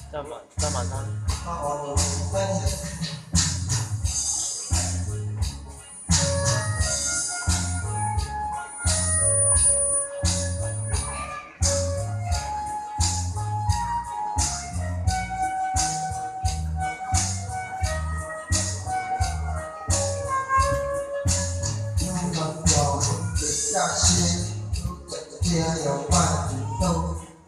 Txoj mam no. Hnub no yog tus caj siab, hnub tseem tiag yog Vaj Tswv ntuj,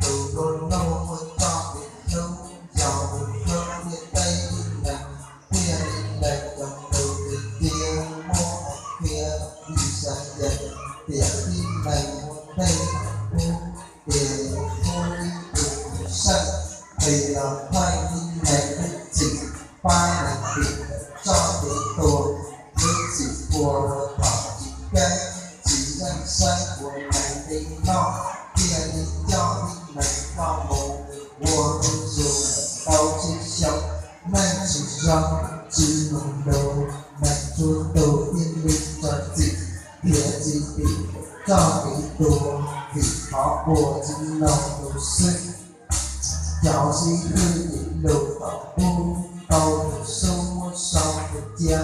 tus nplua nuj muaj txoj kev hlub, yog tus hlub ntiaj teb tib neeg, thiaj li lees cov lus tiag tiag muab qhia Yixalayees tias tib neeg ua ntej pub tias yuav muaj ib tug Cawmseej, nqis los thaij tib neeg lub txim, pab neeg tim txoj kev tuag, lub txim pua uas thaum chiv keeb tsis yeej saib puas neeg li noj, thiaj li coj tib neeg ploj mus ua lub ntuj ntau tsis xyoo. Neeg tsis zoo, tsis mloog lus, neeg tsuag tus thiaj li txawj txim, thiaj tsis tim txoj kev tuag, vim qhov uas tsis mloog lus xwb. Cov xib hwb tim lus thaum ub tau tus xub muab sau tus cia,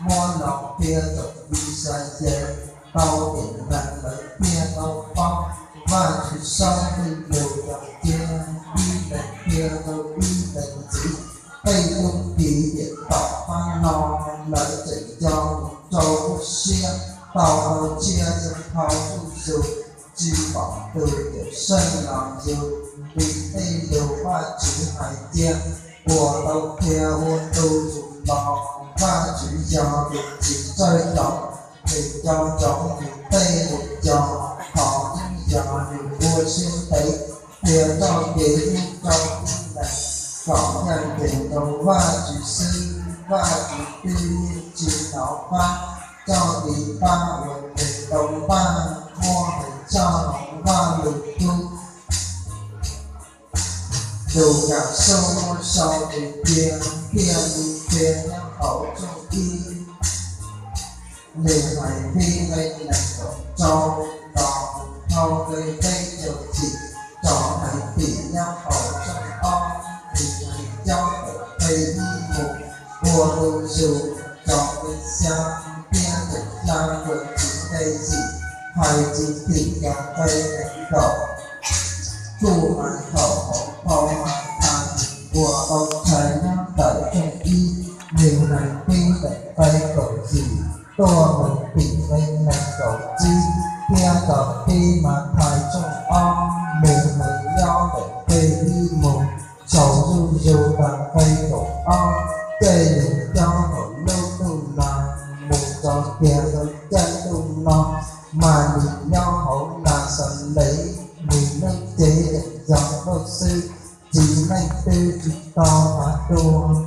muab los qhia rau Yixalayees tau tiam neeg lawv thiaj tau paub. Vaj Tswv xib hwb lus cov cia, ib leeg qhia rau ib leeg ntxiv. Tej tub ki tiam tom qab no lawv tseem nco mus rau lub siab, tau rau tsiaj xyoo hau zuj zus, tsis pom tus Cawmseej los yus li tej lus Vaj Tswv hais tiag uas tau qhia ua ntu zus los. Vaj Tswv yog tus tsis txawj hloov, nws nco ntsoov nws tej lus cog, thov yeej yog nws ua siab ntev qhia txoj kev hlub rau tib neeg, kom yeej nres rau Vaj Tswv xwb. Vaj Tswv twb yeej tsis hnov qab txoj kev pab uas nres rau Vaj, muab hais txog Vaj lus kub. Lukas xub muab sau tus cia, thiaj li qhia nyob hauv tshooj ib, nws hais vij nqe nees nkaum rau los mus dhau nqe peb caug txim, tso hais tim nyob hauv tshooj ob, nws hais cob tawm nqe ib mus ua lub zus, tso nqe xya thiab nqe xya mus txog nqe yim, hais tsis tim nqe nees nkaum. Kuj hais thaum hauv phau Mathais uas tau tshais nyob ntawm tshooj ib, nws hais pib ntawm nqe kaum yim tuaj mus tim nqe nees nkaum tsib, thiab tau pib Mathais tshooj ob, nws hais nyob ntawm nqe ib mus tsaus zuj zus tag nqe kaum ob. Tej neeg nyob hauv lub ntuj no mus txog kiag rau caij ntuj no, Malis nyob hauv Naxales, nws lub cev yeej zoo nkauj xwb, txiv neej twb tsis tau hnav tuag.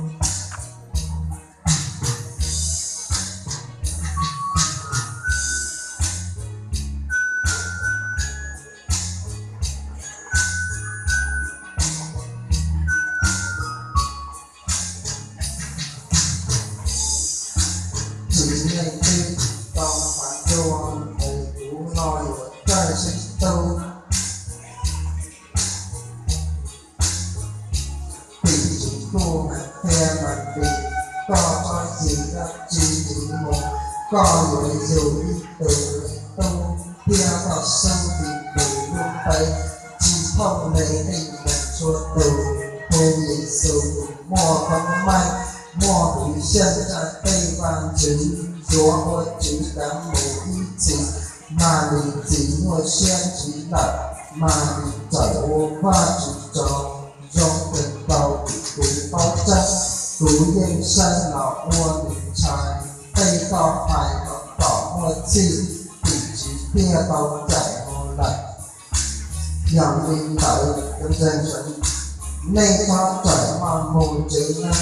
Txiv neej twb tsis tau hnav tuag, es kuv no yuav caij seb tub. Tim tswv kuj hais qhia Malis, koj txhob yig dab tsi ntxiv mus, koj yuav yug ib tug me tub thiab koj xub nti tus lub npe, tsis thooj li tej neeg txhua tus. Hu Yexus tus muaj koob meej, muaj tus xyeej tsa tej vaj ntxwv, yuav ua tswv kav mus ib txhis. Malis txiv nyuaj siab ntshis lawm, Malis txawm ua Vajtswv tsaug zoo kawg nkaus vim kuv paub tseeb, kuv yeej saib los ua nws ntshai. Tej koj hais los kom muaj txhij, tim tswv thiaj tau ncaim mus lawm. Yog li ntawd, nej txhob txawm maj mus tsev nawb,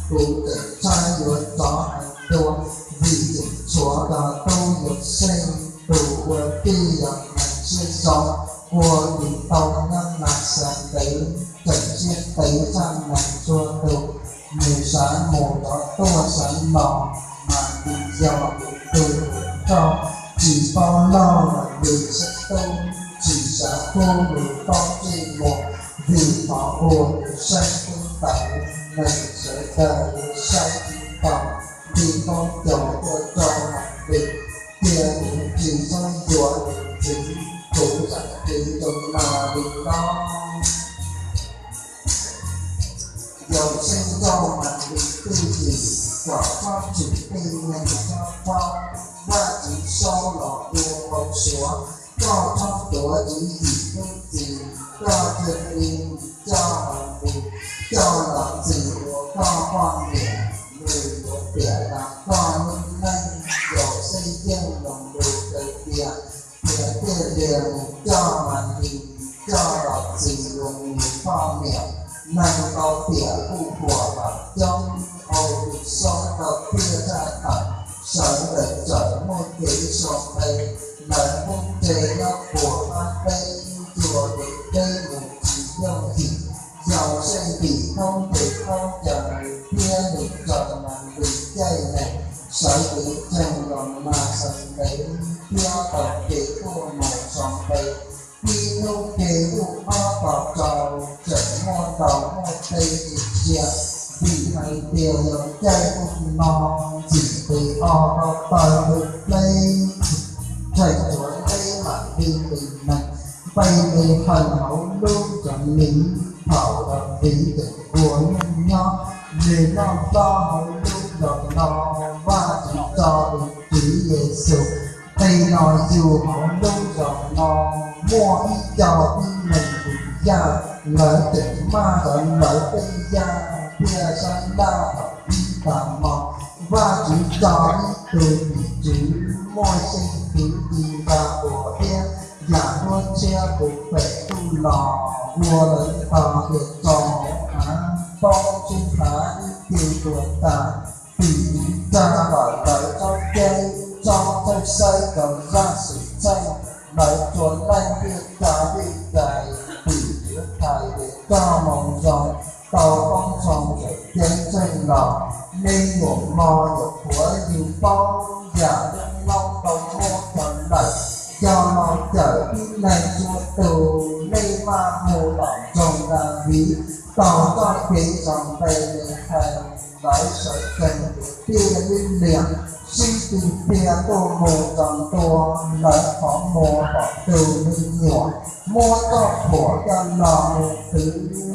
kuv tseem tshaib yuav rov hais dua, vim tseem tshuav tus tub Yauxej, tus ua tij yog neeg siab zoo, ua nws tau nyob Naxales, tseem siab ntev tshaj neeg txhua tus. Nws xav mus rov tuaj xav los, mas nws yog tus twg tus roj, tsis paub loj los nws xeeb tub, tsis xav pub nws poob ntsej muag, vim qhov uas nws xeeb tub Li no, Yauxej coj Malis twj ywm kom txhob tsim tej neeg txhob paub, Vajtswv sau los ua npau suav, koj txhob tuav tswv yim tub txis, koj cia li coj Malis coj los txis ua koj poj niam, nws yuav piam tas koj lub neej. Yauxej yeej lus lus tias, Nws thiaj li mus coj Malis coj los txis ua nws poj niam. Neeg tau piam kuj puas vam coob, Audixob tau thiaj tshaj tawm sawv ntawm txawm muaj kev sau npe, lawv poob ntseg nyob puag qab teb, cua kev teb mus tsis yooj yim. Yauxej vim thoob ntes thoob cai thiab nws raws Malis caij nees sawv kev ntseeg los Naxales thiab tau kev tuaj mus sau npe. Ib hnub ke ntuj ob phav rau, tseem muaj ntaus muaj teb ntsia, vim hais tias yog caij ntuj no. Ntxim tes os ko taw ntug pleb, tseem tshuav neb mam li nqis nees, npe li feem hauv lub zos Lis. Thaum Daviv tseem ua neej nyob, nws noj plob hauv lub zos no, Vajtswv tso tus Tswv Yexus nqe los yug hauv lub zos no. Muaj ib co tib neeg tus yaj, lawv tseem maj ntawd lawv tej yaj thiaj saib laj thaum ib tag hmo. Vajtswv tso ib tug tim tswv muaj xeeb kwv ci nra quas thiab yam duab tshiab tus pem ntuj los, ua lawv tog thiaj tso hauv av poob sib hav ib ce tuag tas. Tim tswv tsa kom lawv txhob ceeb txhob txhawj xeeb rau zaj xwm txheej, lawv txhua leej thiaj tsa vij cais. Tim tswv hais tias, Txoj moo zoo tau poob ntxoog tseem ceeb tsheej los, me nyuam mos nyuam qhuav yug poob yam lub noob tau muab rau lawm. Yog los cawm tib neeg txhua tus, nej maj mus tom nroog Daviv, taug txoj kev zos Npelehees. Lawv sawv tsees ces tiaj lwj liam, sib tw tiag tuaj mus txog ntua lawv qhov muag pom tus me nyuam muab txoj phuam coj los mus twv,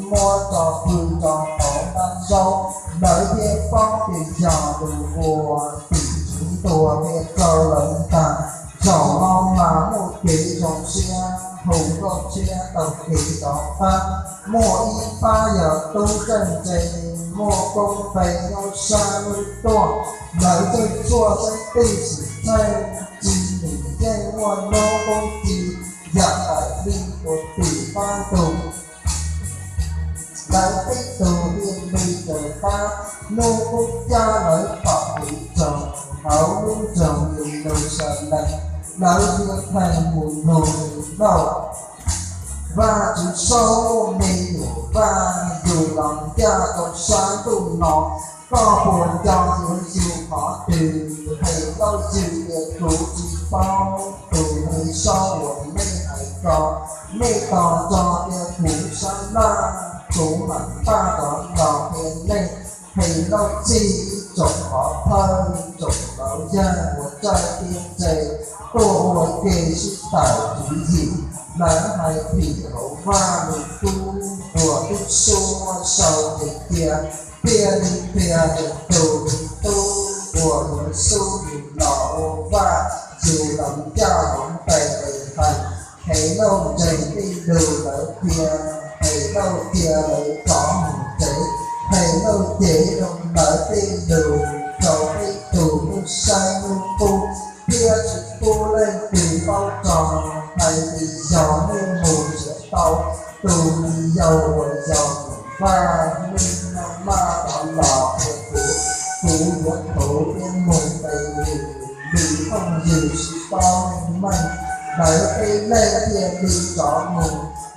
muab tso pw rau hauv nrab zaub. Lawv thiaj paub tias yog tus uas tim tswv ntuas npe rau lawv ntag. Zaum no mas muaj kev zoo siab, hu nkauj tshiab taug kev rov qab. Muaj ib pab yog tub txawj ntse, muaj koob npe nyob sab hnub tuaj. Lawv txawj tshuaj saib tej xwm txheej, tsis nyeem yeej muaj hnub qub ci, yam daim li tus tim qab ntug. Lawv peb tug thiaj li raws qab, hnub qub cab lawv tom kev tsaug hauv lub nroog Yeluxalees. Lawv thiaj theej mus nug Helauj, Vajtswv saub muaj me nyuam vaj yug los ncaj rau sab ntuj no, koj puas nco yuav yug qhov twg? Helauj yws tias, Kuv tsis paub tus me saub uas nej hais ko. Nej tos tso tias kuv sab laj, kuv mam npaj rov los qhia nej. Helauj txhij ib tsoom pov thawj, tsoom laus yawg uas txawj thiab ntse tuaj ua ke sib tawm tswv yim. Lawv hais phim hauv Vajluskub uas tub xub muab sau tes cia, thiaj li qhia tias tus me tub uas yuav xub yug los ua vaj yug los ncaj hauv Npelehees. Helauj ntseeg tej lus lawv qhia, Helauj cia lawv rov mus tsev. Helauj cev lawv tej lus rau peb tug tub saib hnub qub, thiab tsis pub leej twg paub txog. Hais tias yog nej mus nrhiav tau tus me yau uas yog tus vaj, nej maj maj rov los qhia kuv, kuv yuav tuav thiab mus nqis nws, vim phooj ywg tsis paub nej meej. Lawv peb leeg thiaj li rov mus,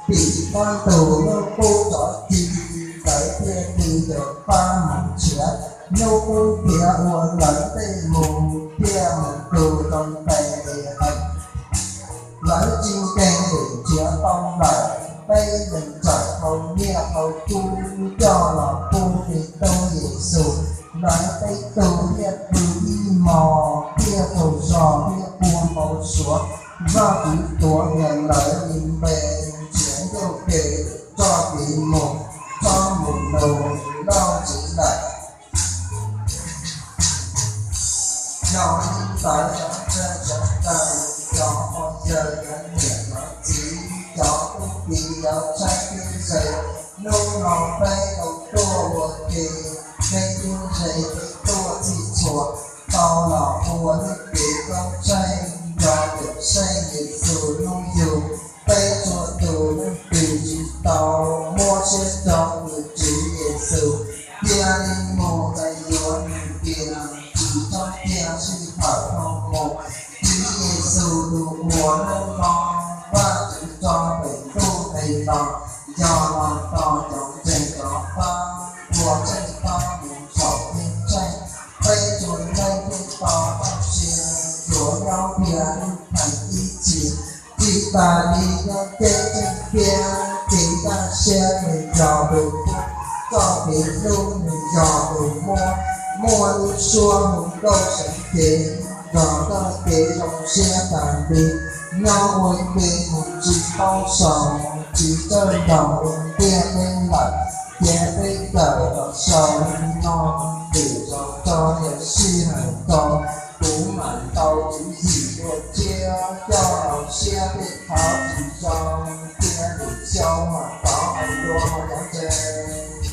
tim qab ntug hnub qub rov ci, lawv thiaj li raws qab mus nrhiav. Hnub qub nrhiav ua lawv tej mus, thiaj mus txog rau Npelehees. Lawv tsis nkees ntim nrhiav tau lawm, peb leeg txawm thau nyiaj thau kub coj los pub me tub Yexus. Lawv peb tug thiaj pw ib hmos, thiaj tsaug zog thiab ua npau suav. Vajtswv tuav tias lawv li npe, nrhiav mus, txhob mus nug lauj txiv lawm. Yog li ntawd cov ntseeg sawv daws, cov pog yawg, cov niam cov txiv, cov tub ki, cov txheeb tub ze, hnub no peb tau tuaj ua ke, peb tuaj ze, peb tuaj txhij txhua, tau los ua lub cev koob tsheej nrog Cawmseej Yexus hnub yug. Peb txhua tus leej twg tsis tau muab siab rau tus Tswv Yexus, cia li mus, txawm yuav nws tias tsis txhob cia sij hawm dhau mus. Tswv Yexus tus uas hnub no Vajtswv tso pem ntuj nqis los, yog los tos cov ntseeg rov qab ua txheej tau mus saum ceeb tsheej. Peb txhua leej thiaj tau txoj sia yuav nyob dhia lub theem ib txhis, tsis tas li nyob ceeb tsheej thiab. Ces kaj siab nws yog tus pub, txoj kev hlub nws yog tus muab, muaj lub suab hu nkauj seev cev, nrog txoj kev zoo siab tas li. Nyob ua ke mus tsis paub xaus, tsis txawj ntaus ua ntiaj teb lawm, cia peb kawm kom xaus li no, twm zos tso yog sij hawm tau, kuv mam ntaus tswv yim dua thiab, coj los siab peb qhov tsis zoo, cia lwm xyoo mam rov hais dua cov ntseeg.